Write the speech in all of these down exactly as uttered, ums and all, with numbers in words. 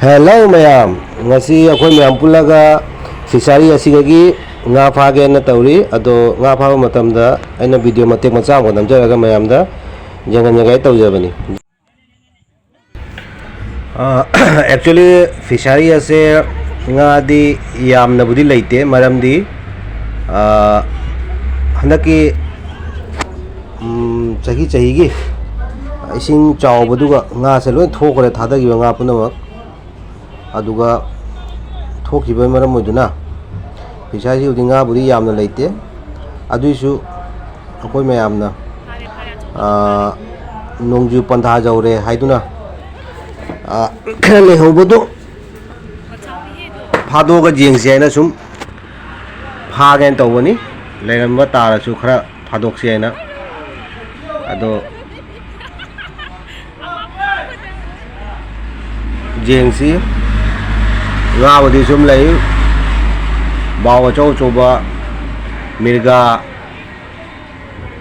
Hello ꯃꯌꯥꯝ, ꯉꯁꯤ ꯑꯩꯈꯣꯏ ꯃꯌꯥꯝ ꯄꯨꯜꯂꯒ ꯐꯤꯁꯥꯔꯤ ꯑꯁꯤꯗꯒꯤ ꯉꯥ ꯐꯥꯒꯦꯅ ꯇꯧꯔꯤ꯫ ꯑꯗꯣ ꯉꯥ ꯐꯥꯕ ꯃꯇꯝꯗ ꯑꯩꯅ ꯚꯤꯗꯤꯑꯣ ꯃꯇꯦꯛ ꯃꯆꯥ ꯑꯃ ꯅꯝꯖꯔꯒ ꯃꯌꯥꯝꯗ ꯌꯦꯡꯍꯟꯖꯒꯦ ꯇꯧꯖꯕꯅꯤ꯫ ꯑꯦꯛꯆꯨꯋꯦꯂꯤ ꯐꯤꯁꯥꯔꯤ ꯑꯁꯦ ꯉꯥꯗꯤ ꯌꯥꯝꯅꯕꯨꯗꯤ ꯂꯩꯇꯦ, ꯃꯔꯝꯗꯤ ꯍꯟꯗꯛꯀꯤ ꯆꯍꯤ ꯆꯍꯤꯒꯤ ꯏꯁꯤꯡ ꯆꯥꯎꯕꯗꯨꯒ ꯉꯥꯁꯦ ꯂꯣꯏ ꯊꯣꯛꯈ꯭ꯔꯦ, ꯊꯥꯗꯈꯤꯕ ꯉꯥ ꯄꯨꯝꯅꯃꯛ꯫ ꯑꯗꯨꯒ ꯊꯣꯛꯈꯤꯕꯒꯤ ꯃꯔꯝ ꯑꯣꯏꯗꯨꯅ ꯐꯤꯁꯥꯔꯤꯁꯤꯕꯨꯗꯤ ꯉꯥꯕꯨꯗꯤ ꯌꯥꯝꯅ ꯂꯩꯇꯦ꯫ ꯑꯗꯨꯏꯁꯨ ꯑꯩꯈꯣꯏ ꯃꯌꯥꯝꯅ ꯅꯣꯡꯖꯨ ꯄꯟꯊꯥ ꯌꯧꯔꯦ ꯍꯥꯏꯗꯨꯅ ꯈꯔ ꯂꯩꯍꯧꯕꯗꯣ ꯐꯥꯗꯣꯛꯑꯒ ꯌꯦꯡꯁꯤ ꯍꯥꯏꯅ ꯁꯨꯝ ꯐꯥꯒꯦꯅ ꯇꯧꯕꯅꯤ꯫ ꯂꯩꯔꯝꯕ ꯇꯥꯔꯁꯨ ꯈꯔ ꯐꯥꯗꯣꯛꯁꯤ ꯍꯥꯏꯅ꯫ ꯑꯗꯣ ꯌꯦꯡꯁꯤ꯫ ꯉꯥꯕꯨꯗꯤ ꯁꯨꯝ ꯂꯩ, ꯕꯥꯎ ꯑꯆꯧ ꯑꯆꯧꯕ, ꯃꯤꯔꯒꯥ,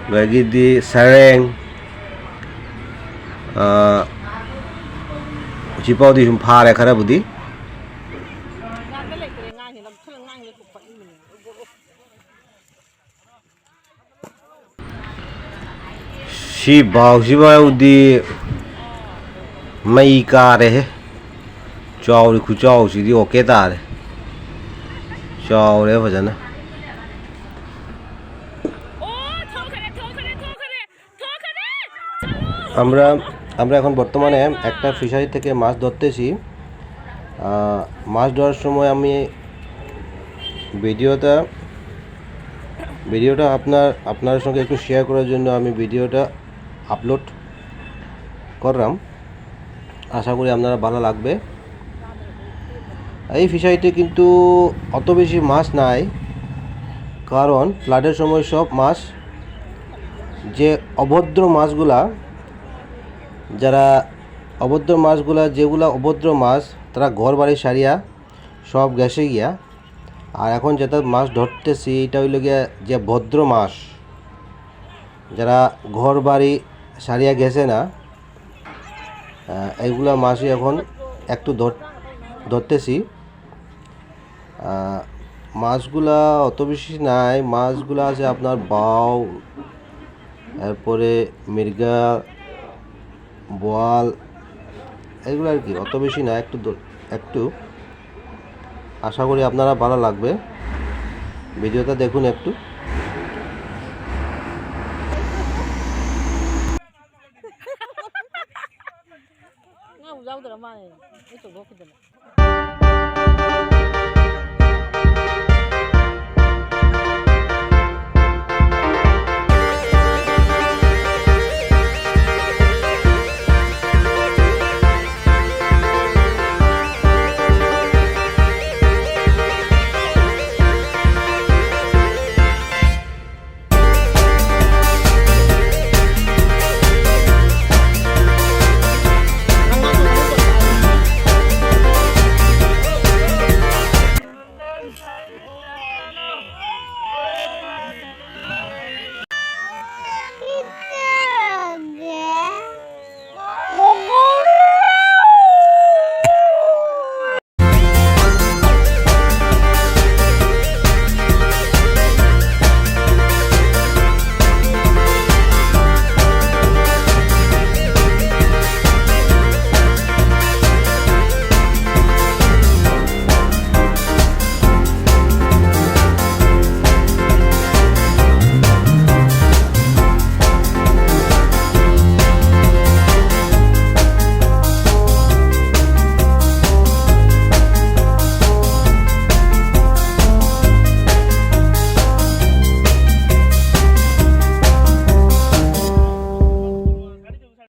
ꯑꯗꯒꯤꯗꯤ ꯁꯔꯦꯡ, ꯍꯧꯖꯤꯛꯐꯥꯎꯗꯤ ꯁꯨꯝ ꯐꯥꯔꯦ ꯈꯔꯕꯨꯗꯤ꯫ ꯁꯤ ꯕꯥꯎꯁꯤꯐꯥꯎꯗꯤ ꯃꯩ ꯀꯥꯔꯦꯍꯦ꯫ ꯆꯥꯎꯔꯤ ꯈꯨꯆꯥꯎꯁꯤꯗꯤ ꯑꯣꯀꯦ ꯇꯥꯔꯦ꯫ ꯆꯥꯎꯔꯦ ꯐꯖꯅ꯫ আমরা আমরা এখন বর্তমানে একটা ফিশারি থেকে মাছ ধরতেছি। মাছ ধরার সময় আমি ভিডিওটা ভিডিওটা আপনার আপনার সঙ্গে একটু শেয়ার করার জন্য আমি ভিডিওটা আপলোড করলাম। আশা করি আপনারা ভালো লাগবে। এই ফিশারিতে কিন্তু অত বেশি মাছ নাই, কারণ ফ্লাডের সময় সব মাছ, যে অভদ্র মাছগুলা, যারা অভদ্র মাছগুলা, যেগুলা অভদ্র মাছ, তারা ঘর বাড়ি সারিয়া সব গেছে গিয়া। আর এখন যেটা মাছ ধরতেছি, এটা হইল গিয়া যে ভদ্র মাছ, যারা ঘর বাড়ি সারিয়া গেছে না, এইগুলা মাছই এখন একটু ধর ধরতেছি। আহ, মাছগুলা অত বেশি নাই, মাছগুলা আছে আপনার বাউ, তারপরে মৃগেল, বোয়াল, এগুলো আর কি, অত বেশি না, একটু দু- একটু। আশা করি আপনারা ভালো লাগবে, ভিডিওটা দেখুন একটু। Nga uza udara mane, ito go kudala.